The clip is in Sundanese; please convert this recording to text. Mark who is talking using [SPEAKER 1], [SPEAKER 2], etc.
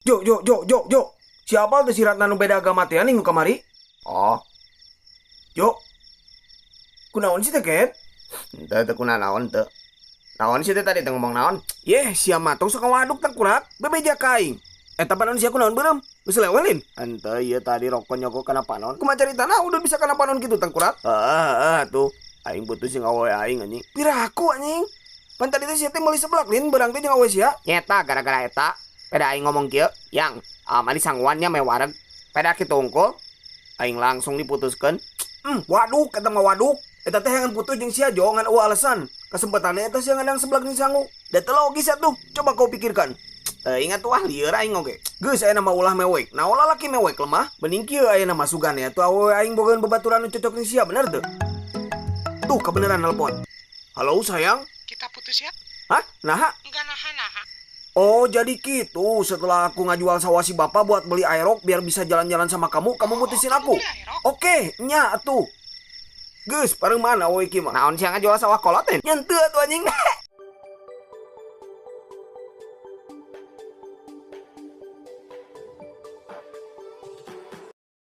[SPEAKER 1] Jo, Jo, Jo, Jo, Jo. Siapa teh si Ratna nu beda agama teh ning nu kamari?
[SPEAKER 2] Oh.
[SPEAKER 1] Jo. Kunaon sih teh, Ket?
[SPEAKER 2] Henteu, teu kunanaon teu. Naon sih teh tadi teh ngomong naon?
[SPEAKER 1] Yeh, sia mah tong sok ngawaduk tangkurak, bebeja ka aing. Eta panon sia kunaon beureum? Geus lewelin.
[SPEAKER 2] Henteu, ieu tadi rokok nyogok kana panon.
[SPEAKER 1] Kumaha caritana udah bisa kana panon kitu tangkurak?
[SPEAKER 2] Heeh, heeh atuh. Aing putus jeung awewe aing, anjing.
[SPEAKER 1] Piraku, anjing. Pan tadi teh sia teh meuli seblak lin beurang teh jeung awewe sia.
[SPEAKER 2] Nyeta gara-gara eta, peda aing ngomong kieu, "Yang, amani sangguan nya meh wareg." Peda kitu unggul, aing langsung diputuskeun.
[SPEAKER 1] Waduk eta mah waduk. Eta teh hayang putus jeung sia, Jo, ngan eueuh alasan. Kasempatanna eta sia ngadang seblak jeung sangu. Da teu logis atuh. Coba kau pikirkan.
[SPEAKER 2] Teuing atuh ah, lieur aing oge.
[SPEAKER 1] Geus, aya nama ulah mewek. Naon lalaki mewek lemah? Mending kieu aya nama sugan ya tuh awewe aing bogaeun babaturan nu cocok jeung sia, bener teu? Tuh kebeneran nelpon. Halo, sayang.
[SPEAKER 3] Kita putus ya?
[SPEAKER 1] Hah? Naha?
[SPEAKER 3] Enggak naha-naha.
[SPEAKER 1] Oh, jadi gitu. Setelah aku ngajual sawah si bapak buat beli Aerox biar bisa jalan-jalan sama kamu, kamu mutusin
[SPEAKER 3] Oh,
[SPEAKER 1] aku.
[SPEAKER 3] kamu beli Aerox?
[SPEAKER 1] Oke, nya atuh. Geus, pareuman awewe kieu mah.
[SPEAKER 2] Naon sia ngajual sawah kolot teh?
[SPEAKER 1] Nya henteu atuh, anjing.